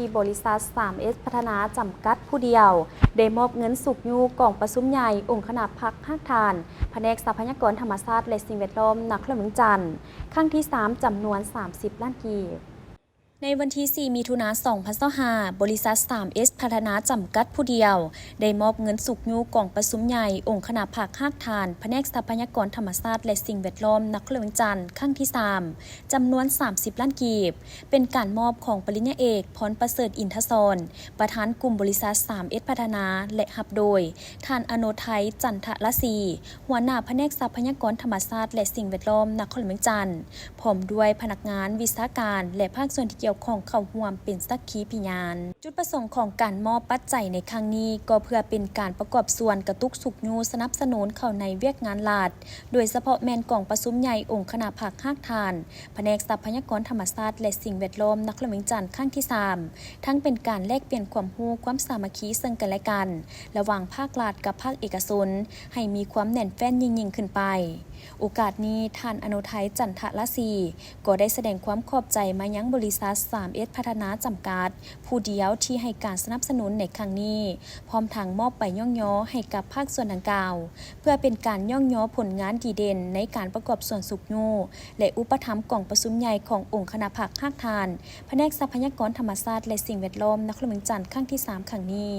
ທີ່ບໍລິສັດ ສາມເອັສ ພັດທະນາ ຈຳກັດຜູ້ດຽວ ໄດ້ມອບເງິນຊຸກຍູ້ກອງປະຊຸມໃຫຍ່ອົງຄະນະພັກຮາກຖານ ພະແນກຊັບພະຍາກອນທຳມະຊາດ ແລະ ສິ່ງແວດລ້ອມ ນະຄອນຫຼວງວຽງຈັນ ຄັ້ງທີສາມ ຈຳນວນສາມສິບລ້ານກີບ. ໃນວັນທີສີ່ ມິຖຸນາ ສອງພັນຊາວຫ້າ ບໍລິສັດ ສາມເອັສ ພັດທະນາ ຈຳກັດຜູ້ດຽວ ໄດ້ມອບເງິນຊຸກຍູ້ກອງປະຊຸມໃຫຍ່ອົງຄະນະພັກຮາກຖານ ພະແນກຊັບພະຍາກອນທຳມະຊາດ ແລະ ສິ່ງແວດລ້ອມ ນະຄອນຫຼວງວຽງຈັນ ຄັ້ງທີສາມ ຈຳນວນສາມສິບລ້ານກີບ ເປັນການມອບຂອງປະລິນຍາເອກ ພອນປະເສີດ ອິນທະສອນ ປະທານກຸ່ມບໍລິສັດ ສາມເອັສ ພັດທະນາ ແລະ ຮັບໂດຍ ທ່ານ ອະໂນໄທ ຈັນທະລາສີ ຫົວໜ້າພະແນກຊັບພະຍາກອນທຳມະຊາດ ແລະ ສິ່ງແວດລ້ອມ ນະຄອນຫຼວງວຽງຈັນ ພ້ອມດ້ວຍພະນັກງານ, ວິຊາການ ແລະ ພາກສ່ວນທີ່ກ່ຽວຂ້ອງເຂົ້າຮ່ວມເປັນສັກຂີພະຍານ. ຈຸດປະສົງຂອງການມອບປັດໄຈໃນຄັ້ງນີ້ ກໍເພື່ອເປັນການປະກອບສ່ວນກະຕຸກຊຸກຍູ້ສະໜັບສະໜູນເຂົ້າໃນວຽກງານລັດ, ໂດຍສະເພາະແມ່ນກອງປະຊຸມໃຫຍ່ອົງຄະນະພັກຮາກຖານ ພະແນກຊັບພະຍາກອນທຳມະຊາດ ແລະ ສິ່ງແວດລ້ອມ ນະຄອນຫຼວງວຽງຈັນ ຄັ້ງທີສາມ ທັງເປັນການແລກປ່ຽນຄວາມຮູ້, ຄວາມສາມັກຄີເຊິ່ງກັນແລະກັນ ລະຫວ່າງພາກລັດກັບພາກເອກະຊົນ ໃຫ້ມີຄວາມແໜ້ນແຟ້ນຍິ່ງໆຂຶ້ນໄປ. ໂອກາດນີ້, ທ່ານ ອະໂນໄທ ຈັນທະລາສີ ກໍໄດ້ສະແດງຄວາມຂອບໃຈມາຍັງບໍລິສັດ ສາມເອັສ ພັດທະນາ ຈຳກັດ ຜູ້ດຽວທີ່ໃຫ້ການສະໜັບສະໜູນໃນຄັ້ງນີ້, ພ້ອມທັງມອບໃບຍ້ອງຍໍໃຫ້ກັບພາກສ່ວນດັ່ງກ່າວ ເພື່ອເປັນການຍ້ອງຍໍຜົນງານດີເດັ່ນໃນການປະກອບສ່ວນຊຸກຍູ້ ແລະ ອຸປະຖຳກອງປະຊຸມໃຫຍ່ຂອງອົງຄະນະພັກຮາກຖານ ພະແນກຊັບພະຍາກອນທຳມະຊາດ ແລະ ສິ່ງແວດລ້ອມ ນະຄອນຫຼວງວຽງຈັນ ຄັ້ງທີສາມ ຄັ້ງນີ້.